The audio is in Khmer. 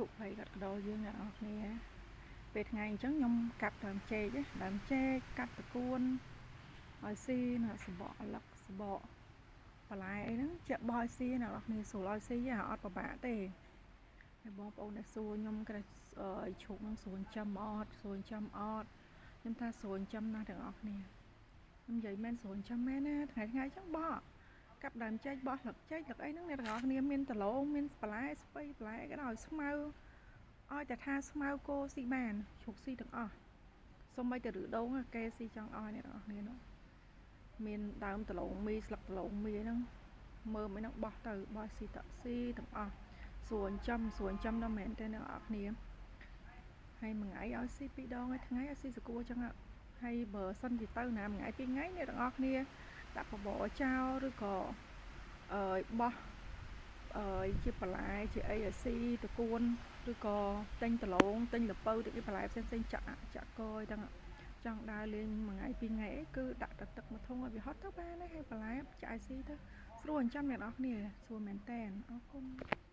ឈូកព្រៃកាត់កដុលយើងអ្នកនរគ្នាពេលថ្ងៃអញ្ចឹងខ្ញុំកាប់ដើមចេកដើមចេកកាត់តកួនឲ្យស៊ីណាសបកលឹកសបកបន្លែអីហ្នឹងជាក់បោះឲ្យស៊ីអ្នកនរគ្នាស្រួលឲ្យស៊ីអត់ពិបាកទេហើយបងប្អូនដែលសួរខ្ញុំគេឈូកហ្នឹងស្រួលចាំអត់ស្រួលចាំអត់ខ្ញុំថាស្រួលចាំណាស់ទាំងអស់គ្នាខ្ញុំនិយាយមែនស្រួលចាំមែនណាថ្ងៃថ្ងៃអញ្ចឹងបោះកាប់ដើមចេកបោះលឹកចេកលឹកអីហ្នឹងអ្នកទាំងអស់គ្នាមានដឡងមានបន្លែស្ពៃបន្លែក៏ដោយស្មៅឲ្យតែថាស្មៅគោស៊ីបានជ្រូកស៊ីទាំងអស់សូម្បីតែឬដូងគេស៊ីចង់អស់អ្នកទាំងអស់គ្នានោះមានដើមដឡងមីស្លឹកដឡងមីហ្នឹងមើមអីហ្នឹងបោះទៅបោះស៊ីតស៊ីទាំងអស់ស្រួលចំស្រួលចំដល់មែនទេអ្នកទាំងអស់គ្នាហើយមួយថ្ងៃឲ្យស៊ី2ដងហើយថ្ងៃឲ្យស៊ីសកួរចឹងហើយបើសិនជាទៅណាមួយថ្ងៃពីរថ្ងៃអ្នកទាំងអស់គ្នាដាក់បបរចោលឬក៏អឺបោះអឺជាបន្លែជាអីឲ្យស៊ីតកួនឬក៏ទិញដឡងទិញលពៅទិញបន្លែផ្សេងផ្សេងចាក់ចាក់កយទាំងចង់ដើរលេងមួយថ្ងៃពីរថ្ងៃអីគឺដាក់តែទឹកមួយធុងឲ្យវាហត់ទៅបានហើយបន្លែចាក់ឲ្យស៊ីទៅស្រួលអញ្ចឹងអ្នកនរគ្នាស្រួលមែនតែនអរគុណ។